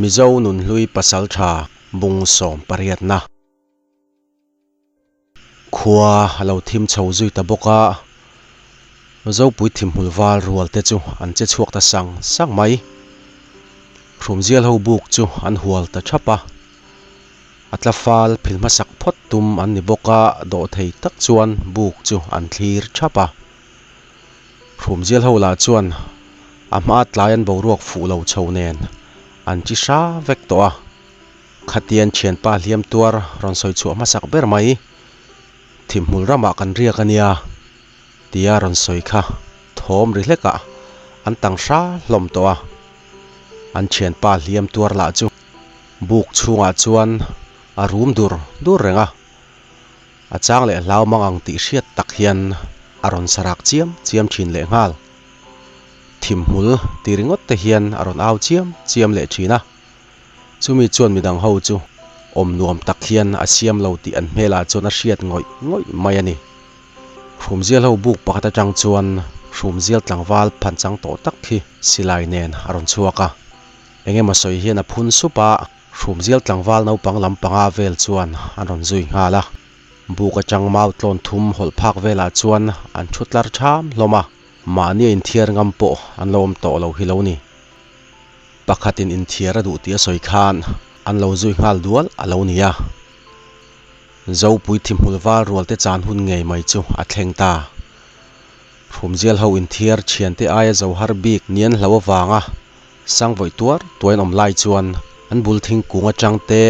Mizo nunhlui pasaltha bung sawm pariatna. Khua a lo thim chho zui ta bawk a, Zopui thimhmul val rual te chu an che chhuak ta sang sang mai. Hrumzial ho buk chu an hual ta thap a, a tla fal phil hmasak phawt tum an ni bawk a, dawhthei tak chuan buk chu an thlir thap a. Hrumzial ho lah chuan a hma tlai an boruak fuh lo chho nen an chi hra vek tawh a. Khatian thianpa hliam tuar rawn sawi chhuah hmasak ber mai, Thimhmul ramah kan riak a nia tia rawn sawi kha thawm ri hlekah an tang hra hlawm tawh a. An thianpa hliam tuar lah chu buk chhungah chuan a rum dur dur reng a. A chang leh hlau mang ang tih hriat tak hian a rawn sarak chiam chiam thin leh nghal. Thimhmul ti ringawt te hian a rawn au chiam chiam leh thin a. Chumi chuan midang ho chu awm nuam tak hian a siam lo tih an hmelah chuan a hriat ngawih ngawih mai a ni. Hrumzial ho buk pakhat atang chuan hrumzial tlangval phanchang tawh tak khi silai nen a rawn chhuak a. Eng emaw sawi hian a phun sup a. Hrumzial tlangval naupang lam panga vel chuan an rawn zui nghal a, buk atang mau tlawn thum hawlh phak velah chuan an thu tlar tham hlawm a, mahni a inthiar ngam pawh an lo awm tawh lo hi lo ni. Pakhatin inthiar a duh tih a sawi khan an lo zui nghal dual a lo ni a. Zopui thimhmul val rual te chan hun ngei mai chu a thleng ta. Hrumzial ho inthiar thiante aia zo har bik nian hlo avanga Sang vawih tuar tuain awm lai chuan an bul thingkung atang te,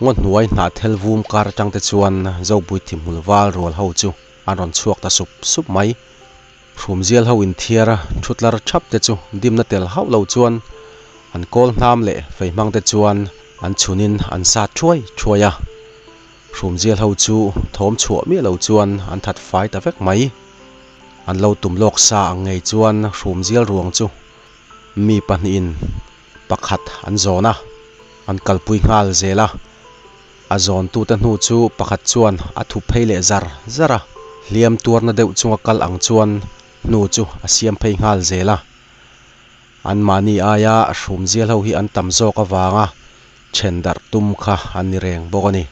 ngaw hnuai hnah thel vum kar atang te chuan Zopui thimhmul val rual ho chu an rawn chhuak ta sup sup mai. Hrumzial ho inthiar thu tlar thap te chu dimna tel hauh lo chuan an kawl hnam leh fei hmang te chuan an chhunin an sat thuai thuai a. Hrumzial ho chu thawm chhuah miah lo chuan an that fai ta vek mai. An lo tum lawk sa ang ngei chuan hrumzial ruang chu Mi pahnihin pakhat an zawn a, an kalpui nghal zel a. A zawntute hnu chu pakhat chuan a thup phei leh zar zar a, hliam tuarna deuh chunga kal ang chuan hnu chu a siam phei nghal zel a. Anmahni aia hrumzial ho hi an tam zawk avanga then darh tum kha an ni reng bawk a ni.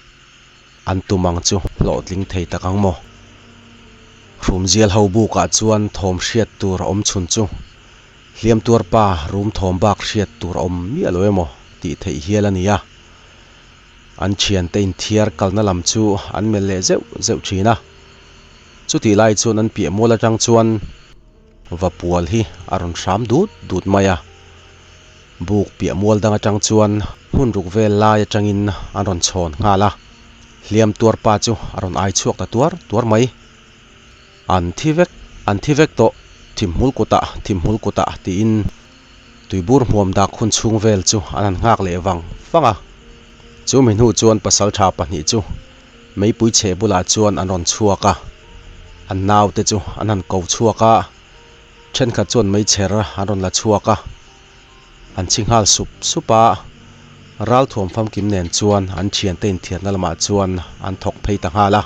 An tum ang chu hlawhtling thei tak ang maw? Hrumzial ho bukah chuan thawm hriat tur a awm chhun chu hliam tuar pa rum thawm bak hriat tur a awm miah lo emaw tih theih hial a ni a. An thiante inthiar kalna lam chu an melh leh zeuh zeuh thin a. Chutih lai chuan an piah mual atang chuan Vapual hi a rawn hram dut dut mai a. Buk piah mual dang atang chuan hmun ruk vel lai atangin an rawn chhawn nghal a, hliam tuar pa chu a rawn ai chhuak ta tuar tuar mai. An thi vek, an thi vek tawh, thimhmul kutah, thimhmul kutah tiin tuibur hmuam dak hun chhung vel chu an han nghak leh vang vang a. Chu mi hnu chuan pasaltha pahnih chu meipui chhe bulah chuan an rawn chhuak a, an naute chu an han ko chhuak a. Thenkhat chuan meichher an rawn la chhuak a, an chhi nghal sup sup a, ralthuam famkim nen chuan an thiante inthiarna lamah chuan an thawk phei ta nghal a.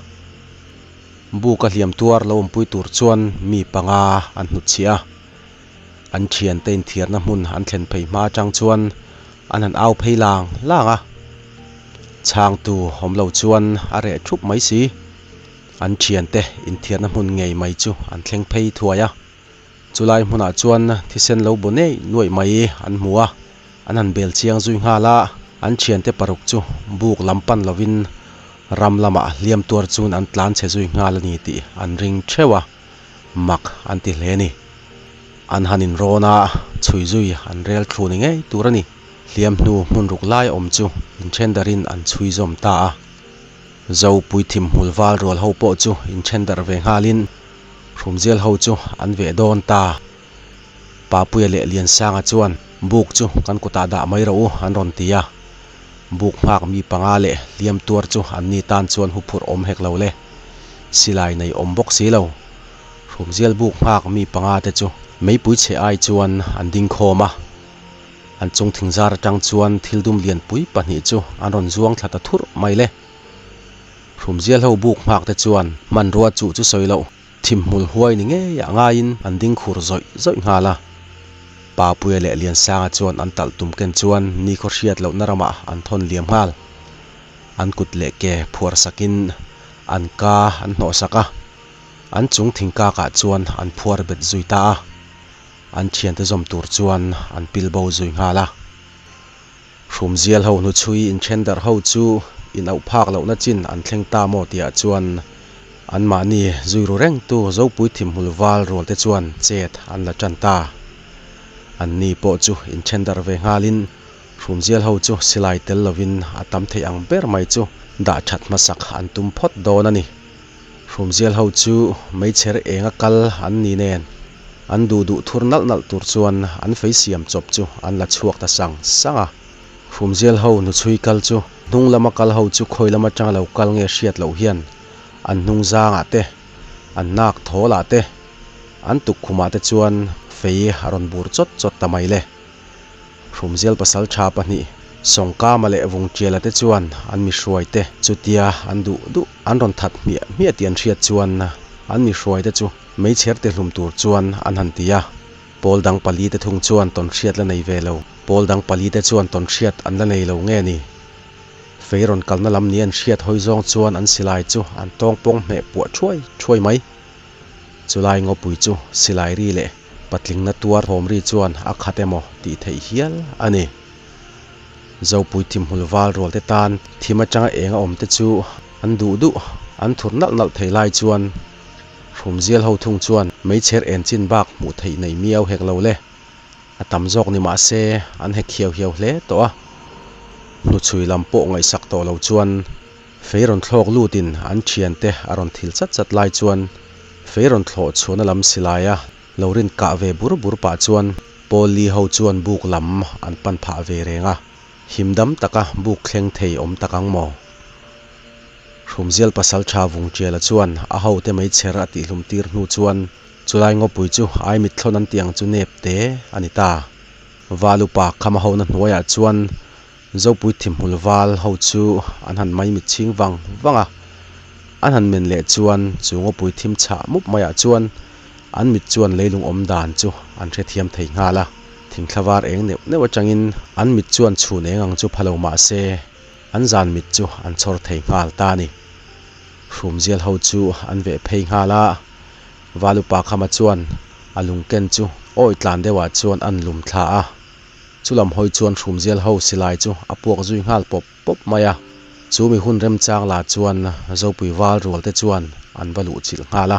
Buk a hliam tuar lo awmpui tur chuan mi panga an hnutchhiah a, an thiante inthiarna hmun an thlen phei hma atang chuan an han au phei lang lang a, chhangtu awm lo chuan a reh thup mai si. An thiante inthiarna hmun ngei mai chu an thleng phei thuai a, chulai hmunah chuan thisen lo bu nei nuaih mai an hmu a, an han bel chiang zui nghal a, an thiante paruk chu buk lam pan lovin ram lamah hliam tuar chuan an tlan chhe zui nghal a ni tih an ring theuh a, mak an ti hle a ni. An han inrawn a, chhui zui an rel thlu ni ngei tur a ni. Hliam hnu hmun ruk lai awm chu inthendarin an chhui zawm ta a. Zopui thimhmul val rual ho pawh chu inthen darh ve nghalin Hrumzial ho chu an veh dawn ta. Papuia leh Liansanga chuan buk chu kan kutah dah mai rawh u an rawn ti a. Buk nghak mi panga leh hliam tuar chu an ni tan chuan huphurh awm hek lo le. Silai nei awm bawk si lo. Hrumzial buk nghak mi panga te chu meipui chhe ai chuan an ding khawm a. An chung thingzar atang chuan thil dum lianpui pahnih chu an rawn zuang thla ta thurh mai le. Hrumzial ho buk nghak te chuan hmanrua chuh chu sawi loh, thimhmul huai ni ngei ah ngaiin an ding khur zawih zawih nghal a. Papuia leh Liansanga chuan an talh tum ken chuan nikhaw hriat lohna ramah an thawn liam nghal. An kut leh ke phuar sakin an ka an hnawh sak a, an chung thingkakah chuan an phuar bet zui ta a. An thiante zawm tur chuan an pil bo zui nghal a. Hrumzial ho hnuchhui inthen darh ho chu inauh phak lohna chin an thleng ta maw tihah chuan anmahni zui ru rengtu Zopui thimhmul val rual te chuan chet an la tan ta. Anni pawh chu inthen darh ve nghalin Hrumzial ho chu silai tel lovin a tam thei ang ber mai chu dah that hmasak an tum phawt dawn a ni. Hrumzial ho chu meichher enga kal an ni nen an duh duh thur nalh nalh tur chuan an fei siam chawp chu an la chhuak ta sang sang a. Hrumzial ho hnuchhui kal chu hnung lama kal ho chu khawi lam atanga lo kal nge hriat loh hian an hnung zangah te, an nak thawlah te, an tukkhumah te chuan fei a rawn bur chawt chawt ta mai le. Hrumzial pasal tha pahnih, Sawngkama leh Vungṭiala te chuan an mihruai te chutia an duh duh an rawn that hmiah hmiah tih an hriat chuan an mihruai te chu meichher te hlum tur chuan an han ti a. Pawl dang pali te thung chuan tawnhriat la nei ve lo. Pawl dang pali te chuan tawnhriat an la nei lo nge ni? Fei rawn kalna lam ni an hriat hawi zawng chuan an silai chu an tawngpawng hmeh puah thuai thuai mai. Chulai ngawpui chu silai ri leh patlingna tuar thawm ri chuan a khat emaw tih theih hial a ni. Zopui thimhmul val rual te tan thim atanga eng a awm te chu an duh duh an thur nalh nalh thei lai chuan Hrumzial ho thung chuan meichher en chin bak hmuh theih nei miau hek lo le. A tam zawk ni mah se an hek hiau hiau hle tawh a. Hnuchhui lam pawh ngaihsak tawh lo chuan Fei rawn thlawk lutin an thiante a rawn thil chat chat lai chuan fei rawn thlawh chhuahna lam silaia lo rin kah ve bur bur pah chuan Paul Lee ho chuan buk lam an pan phah ve reng a, him dam taka buk thleng thei awm tak ang maw? Hrumzial pasal tha Vungṭiala chuan a hote meichher a tihhlum tir hnu chuan chulai ngawpui chu ai mitthlawn an tih ang chu nep te a ni ta. Valupa khama hona hnuaiah chuan Zopui thimhmul val ho chu an han mai mit chhing vang vang a, an han men leh chuan chu ngawpui thim chhah mup maiah chuan an mit chuan leilung awm dan chu an hrethiam thei nghal a. Thingthla var eng neuh neuh atangin an mit chuan chhun eng ang chu pha lo mah se an zan mit chu an chhawr thei nghal ta a ni. Hrumzial ho chu an veh phei nghal a, Valupa Khama chuan a lungken chu awi tlan deuhah chuan an lum thla a. Chu lam hawi chuan Hrumzial ho silai chu a puak zui nghal pawp pawp mai a, chu mi hun remchang la chuan Zopui val rual te chuan an va luh chilh nghal a.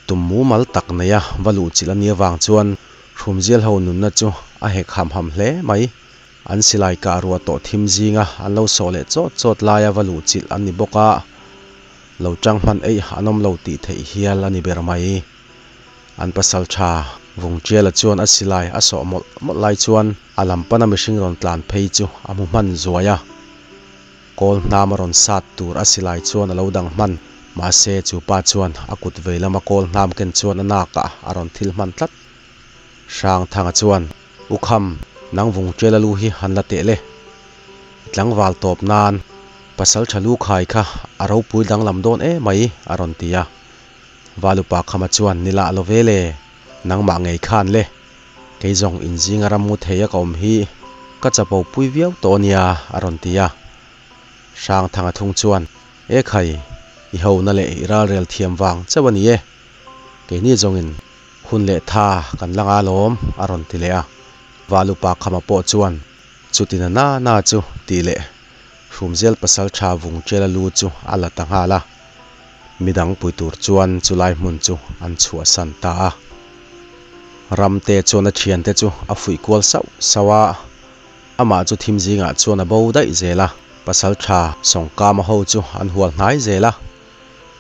Tum mumal tak neia va luh chilh a nih avang chuan Hrumzial ho nunna chu a hek ham ham hle mai. An silai kah ruah tawh thim zinga an lo sawh leh chawt chawt laia va luh chilh an ni bawk a, lo tang hman eih an awm lo tih theih hial a ni ber mai. An pasal tha Vungṭiala chuan a silai a sawh mawlh mawlh lai chuan a lam pana mihring rawn tlan phei chu a hmu hman zuai a. Kawl hnam a rawn sat tur a silai chuan a lo dang hman, mahse chu pa chuan a kut vei lama kawl hnam ken chuan a nakah a rawn thil hman tlat. Hrangthanga chuan, U Kham, nang Vungṭiala lu hi han la teh le. I tlangval tawp nan pasal tha lu khai kha a ropui danglam dawn emai a rawn ti a. Valupa Khama chuan ni lah lo ve le, nangmah ngei khan le, kei zawng inzinga ram ngu thei a ka awm hi ka chapo pui viau tawh ania a rawn ti a. Hrangthanga thung chuan, E khai, i hona leh i ralrel thiam vang chauh a ni e, keini zawngin hun leh tha kan la nga lawm a rawn ti leh a. Valupa Khama pawh chuan chuti na na na chu tih leh Hrumzial pasal tha Vungṭiala lu chu a la ta nghal a. Midang pui tur chuan chulai hmun chu an chhuahsan ta a. Ramte chuan a thiante chu a fuih kual sauh sauh a, amah chu thim zingah chuan a bo daih zel a. Pasal tha Sawngkama ho chu an hual hnai zel a.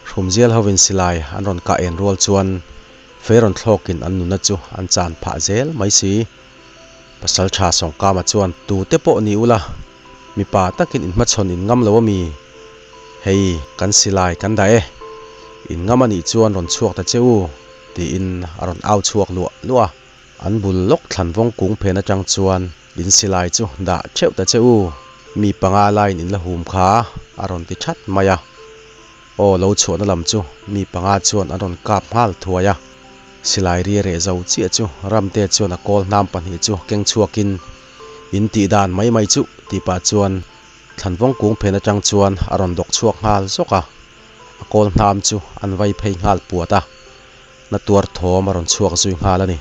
Hrumzial hovin silai an rawn kah en rual chuan fei rawn thlawkin an nuna chu an chan phah zel mai si. Pasal tha Sawngkama chuan tute pawh ni ula, Mipa takin in hmachhawn in ngam lo a mi? Hei, kan silai kan dah e. In ngam a nih chuan rawn chhuak ta che u, tiin a rawn au chhuak luah luah a. An bul lawk thlan vawng kung phen atang chuan in silai chu dah theuh ta che u, mi panga laiin in la hum kha, a rawn ti that mai a. Aw lo chhuahna lam chu mi panga chuan an rawn kap nghal thuai a. Silai ri reh zo chiah chu Ramte chuan a kawl hnam pahnih chu keng chhuakin, In tih dan mai mai chuh tih pah chuan Thlanvawng kung phen atang chuan a rawn dawk chhuak nghal zawk a, a kawl hnam chu an vai phei nghal puat a, na tuar thawm a rawn chhuak zui nghal a ni.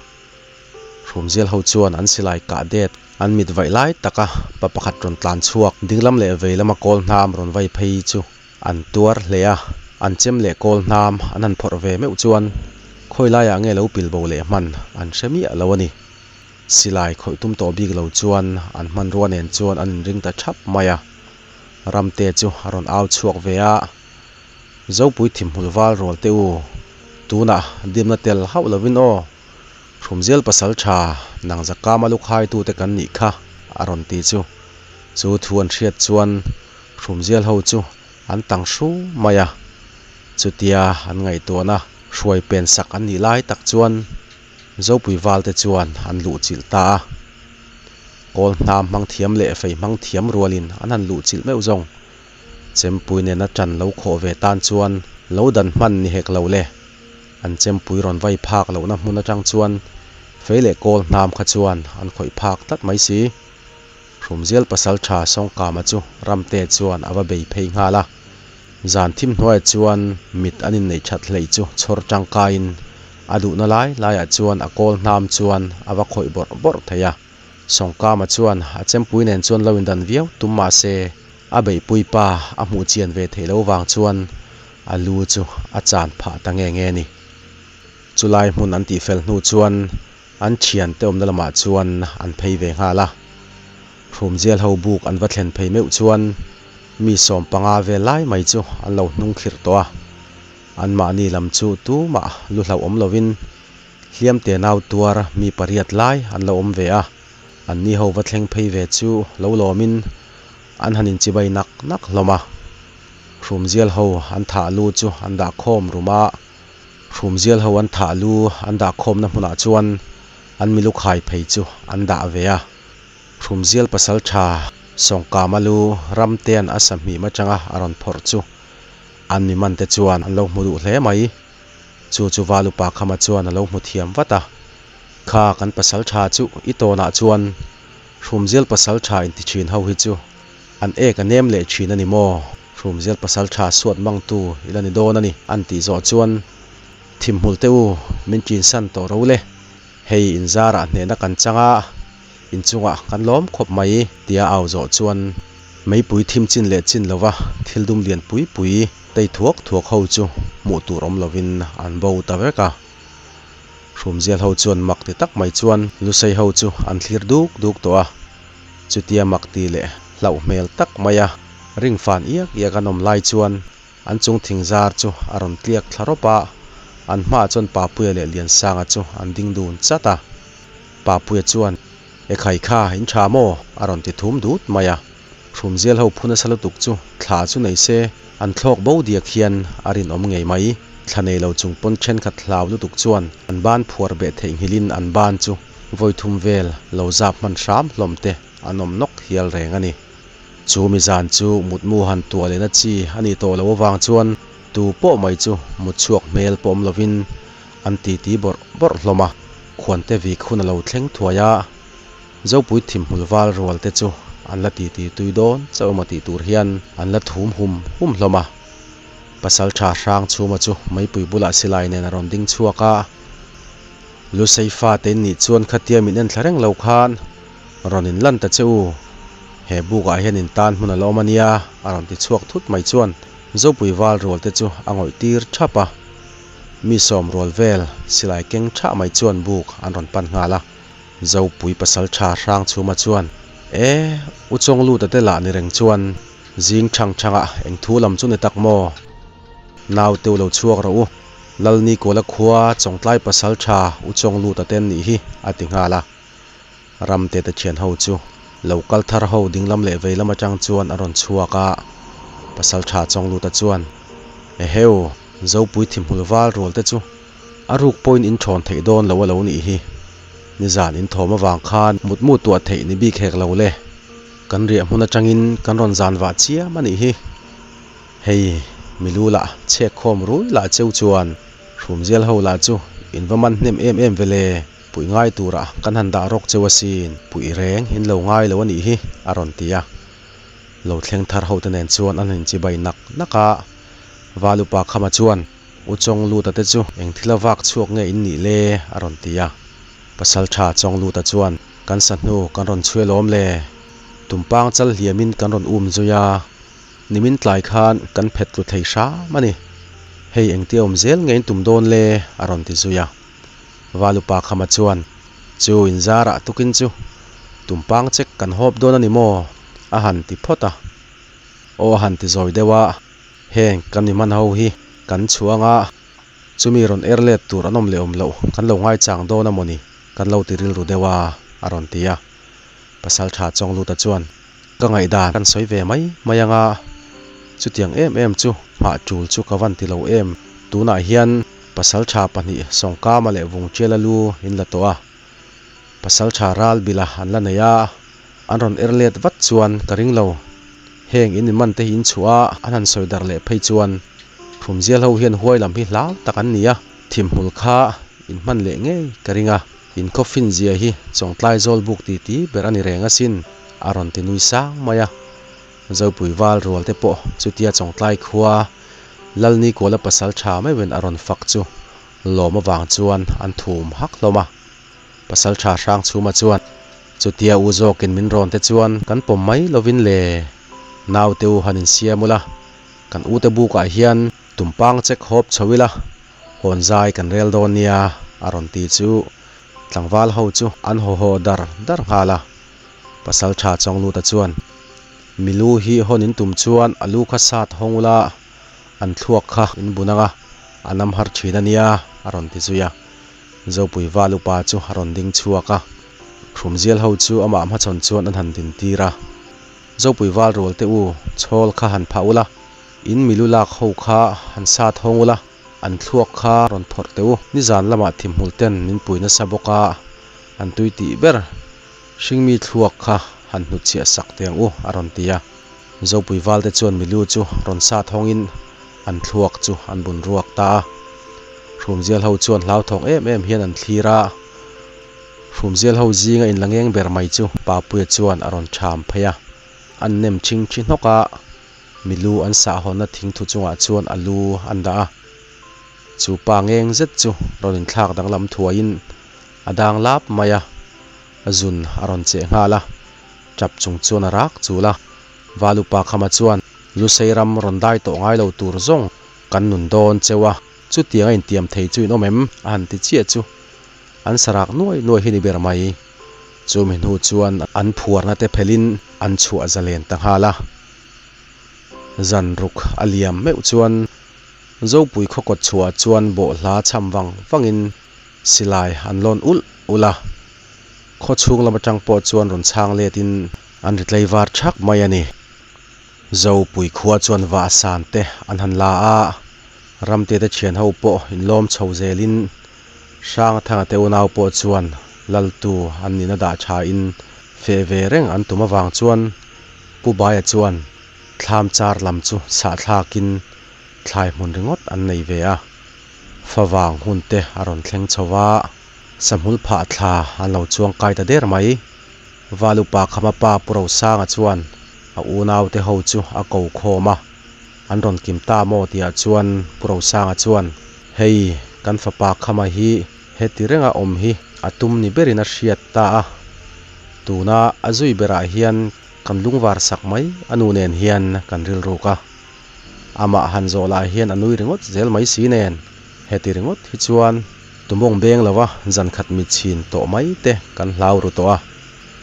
Hrumzial ho chuan an silai kah det an mit vaih lai taka pa pakhat rawn tlan chhuak dinglam leh vei lama kawl hnam rawn vai phei chu an tuar hle a, an chem leh kawl hnam an han phawrh ve meuh chuan khawi laiah nge lo pil bo leh hman an hre miah lo a ni. Silai khawih tum tawh bik lo chuan an hmanrua nen chuan an inring ta thap mai a, Ramte chu a rawn au chhuak ve a, Zopui thimhmul val rual teh u, tunah dimna tel hauh lovin aw, Hrumzial pasal tha nang zakama lu khaitute kan nih kha a rawn ti chu. Chu thu an hriat chuan Hrumzial ho chu an tang hru mai a, chutia an ngaihtuahna hruai pen sak an nih lai tak chuan Zopui valte chuan an luh chilh ta a. Kawl hnam hmang thiam leh fei hmang thiam rualin an han luh chilh meuh zawng. Chempui nena ṭan lo khawh ve tan chuan lo dan hman ni hek lo le. An chempui rawn vai phak lohna hmun aṭang chuan fei leh kawl hnam kha chuan an khawih phak tlat mai si. Hrumzial pasalṭha Sawngkama chu Ramte chuan a va bei phei nghal a. Zan thim hnuaiah chuan mit an inneih that hleih chu chhawr tangkaiin a duhna lai laiah chuan a kawl hnam chuan a va khawih bawrh bawrh thei a. Sawngkama chuan a chempui nen chuan lo indan viau tum mah se a beihpui pa a hmuh chian ve theih loh vang chuan a lu chu a chan phah ta nge nge a ni. Chulai hmun an tihfel hnu chuan An thiante awmna lamah chuan an phei ve nghal a. Hrumzial ho buk an va thlen phei meuh chuan mi 15 vel lai mai chu an lo hnung khirh tawh a. Anmahni lam chu tumah lu hlauh awm lovin hliam te nau tuar mi pariat lai an lo awm ve a. Anni ho va thleng phei ve chu lo lawmin an han inchibai nak nak hlawm a. Hrumzial ho an thah lu chu an dah khawm rum a. Hrumzial ho an thah lu an dah khawmna hmunah chuan an milu khai phei chu an dah ve a. Hrumzial pasal tha Sawngkama lu Ramtean a sahmim atanga a rawn phawrh chu an mi mante chuan an lo hmu duh hle mai. Chu chu Valupa Khama chuan a lo hmu thiam vat a. Kha kan pasal tha chu i tawnah chuan Hrumzial pasal tha inti thin ho hi chu an ek a nem leh thin a ni maw? Hrumzial pasal tha suat mangtu i la ni dawn a ni an tih zawh chuan Thimhmul te u min ṭinsan tawh ro le, hei inzarah hnehna kan chang a, inchungah kan lawm khawp mai tia au zawh chuan meipui thim chin leh chin lova thil dum lian pui pui tei thuak thuak ho chu hmuh tur awm lovin an bo ta vek a. Hrumzial ho chuan mak ti tak mai chuan Lusei ho chu an thlir duk duk tawh a, chutia mak ti leh hlauh hmel tak mai a ring fan iak iak an awm lai chuan an chung thing zar chu a rawn tliak thla rawp a, an hmaah chuan Papuia leh Liansanga chu an ding dun chat a. Papuia chuan, E khai kha, in tha maw? a rawn ti thum dut mai a. Hrumzial ho phu nasa lutuk chu thla chu nei se an thlawk bo diak hian a rinawm ngei mai. Thla nei lo chung pawn thenkhat hlau lutuk chuan an ban phuar beh theihnghilhin an ban chu vawi thum vel lo zap hman hram hlawm te an awm nawk hial reng a ni. Chu mi zan chu mutmu han tuah lehna chi a nih tawh loh avang chuan tu pawh mai chu mutchhuak hmel pawh awm lovin an titi bawrh bawrh hlawm a. Khuante vik hun a lo thleng thuai a. Zopui thimhmul val rual te chu an la titi tui dawn chauh emaw tih tur hian an la thum hum hum hlawm a. Pasaltha hrang chhuma chu meipui bulah silai nen a rawn ding chhuak a. Lusei fate in nih chuan khatia min enthla reng lo khan rawn in lan ta che u. He bukah hian in tan hmun a la awm a nia a rawn ti chhuak thut mai chuan Zopui val rual te chu a ngawih tir thap a. Mi sawm rual vel silai keng thah mai chuan buk an rawn pan nghal a. Zopui pasal tha hrang chhuma chuan, E, U Chawngluta te lah ni reng chuan zing chhang chhangah eng thu lam chu ni tak maw? Naute u lo chhuak rawh u, Lalni Kuala khua Chawngtlai pasal tha U Chawngluta te an nih hi, a ti nghal a. Ramte te thian ho chu lo kal thar ho dinglam leh veilam atang chuan a rawn chhuak a. Pasal tha Chawngluta chuan, Eheu, Zopui thimhmul val rual te chu A ruk pawhin in thawn theih dawn lo a lo nih hi. Nizan in thawm avang khan mutmu tuah theih ni bik hek lo le. Kan riah hmun atangin kan rawn zan vah chiam a nih hi. Hei, milu lah chhek khawm rui lah cheu chuan Hrumzial ho lah chu In va man hnem em em ve le, puih ngai turah kan han dah rawk cheu asin, puih reng in lo ngai lo a nih hi, a rawn ti a. Lo thleng thar ho te nen chuan an inchibai nak nak a. Valupa Khama chuan, U Chawngluta te chu eng thil a vak chhuak nge in nih le? a rawn ti a. Pasaltha Chawngluta chuan, Kan sa hnu kan rawn chhui alawm le, tumpang chal hliamin kan rawn um zui a, Nimin tlai khan kan phet tlu thei hram a ni. Hei engtia awm zel nge in tum dawn le? a rawn ti zui a. Valupa Khama chuan, Chu inzarah tukin chu tumpang chek kan hawp dawn a ni maw? a han ti phawt a. Aw a han ti zawi deuh a, Heng kan mi hman ho hi kan chhuang a, chumi rawn er let tur an awm leh awm loh kan lo ngaichang dawn a mawni kan lo ti rilru deuh a, a rawn ti a. Pasaltha Chawngluta chuan, Ka ngaihdan kan sawi ve mai mai anga, chutiang em em chu nghah tul chu ka van ti lo em. Tunah hian Pasaltha pahnih Sawngkama leh Vungtiala lu in la tawh a, Pasaltha Ralbila an la nei a, an rawn er let vat chuan ka ring lo. Heng in inman te hi in chhuah a, an han sawi darh leh phei chuan Hrumzial ho hian huai lam hi hlau tak an ni a, thimhmul kha in hman leh ngei ka ring a. In khawfin zia hi Chawngtlai zawl buk ti ti ber a ni reng asin, a rawn ti nui sang mai a. Zopui val rual te pawh chutia Chawngtlai khua Lalni Kuala pasal tha meuhin a rawn fak chu lawm avang chuan an thum hak hlawm a. Pasal tha hrang chhuma chuan chutia u zawkin min rawn te chuan kan pawm mai lovin le, naute u han insiam ula, kan ute bukah hian tumpang chek hawp chho ila, Hawn zai kan rel dawn nia a rawn ti chu tlangval ho chu an haw haw dar dar nghal a. Pasaltha Chawngluta chuan, Mi lu hi hawn in tum chuan a lu kha sat hawng ula, an thluak kha in bun ang a, a nam har thin a nia a rawn ti zui a. Zopui val upa chu a rawn ding chhuak a, Hrumzial ho chu amah hmachhawn chuan an han din tir a. Zopui val rual te u, chhawl kha han phah ula, In milu lak ho kha han sat hawng ula, an thluak kha rawn phawrh teh u. Nizan lamah thimhmul ten min pui nasa bawk a, an tui tih ber hringmi thluak kha han hnutchhiah sak teh ang u, a rawn ti a. Zopui valte chuan milu chu rawn sat hawngin an thluak chu an bun ruak ta a. Hrumzial ho chuan hlauthawng em em hian an thlir a. Hrumzial ho zinga inla ngeng ber mai chu Papuia chuan a rawn ṭham phei a, an nem ṭhing ṭhi hnawk a. Mi lu an sahhawnna thingthu chungah chuan a lu an dah a, chu pa ngeng zet chu rawn inthlak danglam thuaiin a dang lap mai a, a zun a rawn cheh nghal a, tap chung chuan a rak chul a. Valupa Khama chuan Lusei ram rawn dai tawh ngai lo tur zawng kan nun dawn cheu a, chutiang a intiam thei chu in awm em? a han ti chiah chu an sarak nuai nuai hi ni ber mai. Chumi hnu chuan an phuarna te phelhin an chhuah zalen ta nghal a. Zan ruk a liam meuh chuan Zopui khaw kawt chhuah chuan bawhhla chham vang vangin silai an lawn ulh ulh a, khaw chhung lam atang pawh chuan rawn chhang letin an ri tlei var thak mai a ni. Zopui khua chuan vahsan te an han la a, Ramte te thian ho pawh inlawm chho zelin Hrangthanga te unau pawh chuan Laltu an nihna dah thain feh ve reng an tum avang chuan Pu Baia chuan thlam char lam chu chhahthlakin thlai hmun ringawt an nei ve a. Favang hun te a rawn thleng chho va, sahmul phah thla an lo chuang kai ta der mai. Valupa Khama pa Pu Rosanga chuan a unaute ho chu a ko khawm a, an rawn kim ta maw tihah chuan Pu Rosanga chuan, Hei, kan fapa Khama hi heti renga awm hi a tum ni berin a hriat ta a, tuna a zui berah hian kan lungvar sak mai a nu nen hian kan rilruk a, amah han zawh lah hian a nui ringawt zel mai si nen, heti ringawt hi chuan tumawng beng lova zan khat mit chhin tawh mai te kan hlau ru tawh a,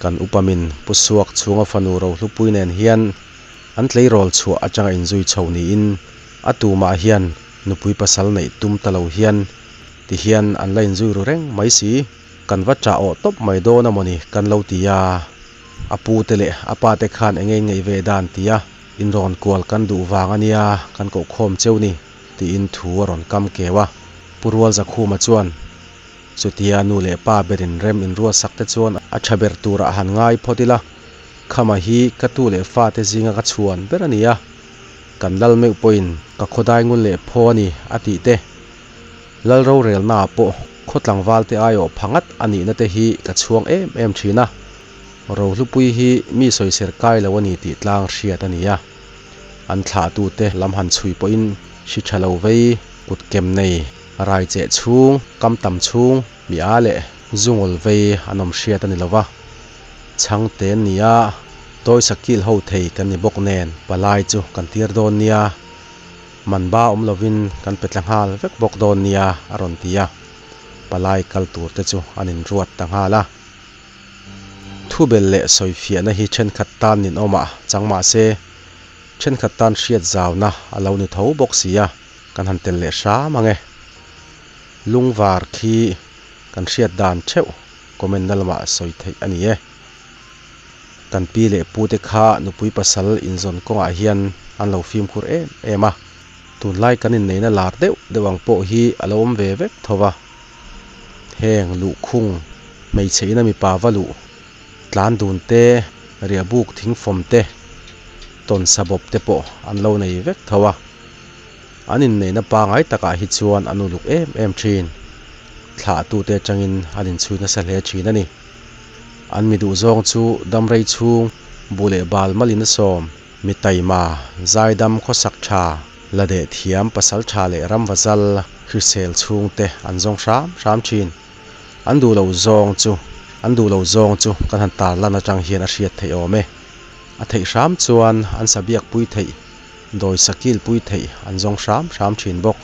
kan upa min pu suak chhunga fanu rohlupui nen hian an tleirawl chhuah atanga inzui chho niin a tumah hian nupui pasal neih tum ta lo hian tihian an la inzui ru reng mai si. Kan va chah awh tawp mai dawn a mawni kan lo ti a, a pu te leh a pa te khan eng nge in ngaih ve dan ti a, inrawn kual kan duh vang a nia kan koh khawm cheu ni tiin thu a rawn kam keu a. Pu Rualzakhuma chuan chutia nu leh pa berin rem inruatsak te chuan a tha ber turah han ngai phawt ila, Khama hi ka tu leh fa te zinga ka chhuan ber a ni a, kan lal meuh pawhin ka khawdai ngul leh phaw a ni a tih te Lal rorelnaah pawh. Khaw tlangvalte aiawh pha ngat a nihna te hi ka chhuang em em thin a, Rohlupuii hi mi sawiser kai lo a ni tih tlang hriat a ni a. An thlahtute lam han chhui pawhin hri tha lo vei, kut kem nei, rai cheh chhung, kam tam chhung, mi a leh zungawl vei an awm hriat a ni lo va. Chhangte an ni a, Dawisa kil ho thei kan ni bawk nen palai chu kan tir dawn nia. Man ba awm lovin kan pe tla nghal vek bawk dawn nia a rawn ti a, palai kal tur te chu an inruat ta nghal a. Thubel leh sawifiahna hi thenkhat tan ninawmah chang mah se, thenkhat tan hriat zauna a lo ni tho bawk si a, kan han tel leh hram ang e. Lungvar khi kan hriat dan theuh comment na lamah sawi theih a ni e. Kan pi leh pu te kha nupui pasal inzawn kawngah hian an lo fimkhur em em a, tunlai kan inneihna lar deuh deuh ang pawh hi a lo awm ve vek tho va. Heng luhkhung, hmeichhe ina mipa va luh, tlan dun te, riahbuk thingfawm te, tawn sabawp te pawh an lo nei vek tho a. An inneihna pangai takah hi chuan an uluk em em thin. Thlahtute atangin an inchhui nasa hle thin a ni. An mi duhzawng chu damrei chhung, buh leh bal malin a sawm, mi taima, zaidam khawsak tha, la deh thiam pasal tha leh ramvazal hrisel chhungte an zawng hram hram thin. An duh lo zawng chu an duh lo zawng chu kan han tarlan atang hian a hriat theih awm e. A theih hram chuan an sabiak pui theih, dawi sakil pui theih an zawng hram hram thin bawk.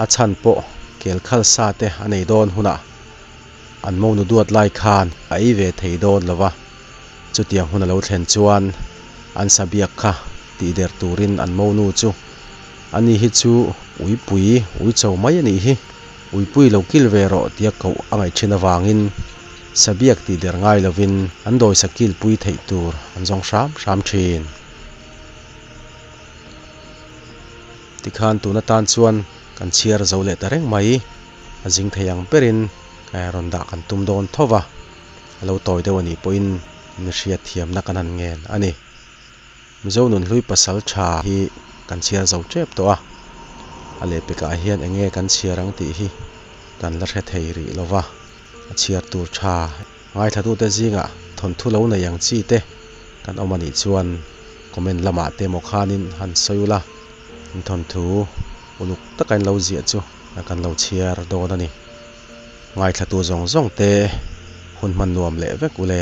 A chhan pawh kel khal sa te a nei dawn hunah An monu duat lai khan a ei ve thei dawn lo va, chutiang hun a lo thlen chuan an sabiak kha tihder turin an monu chu ani hi chu uipui uicho mai a nih hi, uipui lo kil ve rawh tia koh a ngaih thin avangin sabiak tihder ngai lovin an dawisa kilpui theih tur an zawng hram hram thin. Tikhan tun atan chuan kan chhiar zo leh ta reng mai. A zing thei ang berin rawn dah kan tum dawn tho va, a lo tawi deuh a nih pawhin mi hriat thiamna kan han ngen a ni. Mizo nunhlui pasal tha hi kan chhiar zo tep tawh a, a lehpekah hian eng nge kan chhiar ang tih hi kan la hre thei rih lo va, a chhiar tur tha ngaithlatute zingah thawnthu lo nei ang chi te kan awm a nih chuan comment lamah te emaw khanin han sawi ula, in thawnthu uluk taka in lo ziah chu. Kan lo chhiar dawn a ni. Ngaithlatu zawng zawng te hun hman nuam leh vek u le.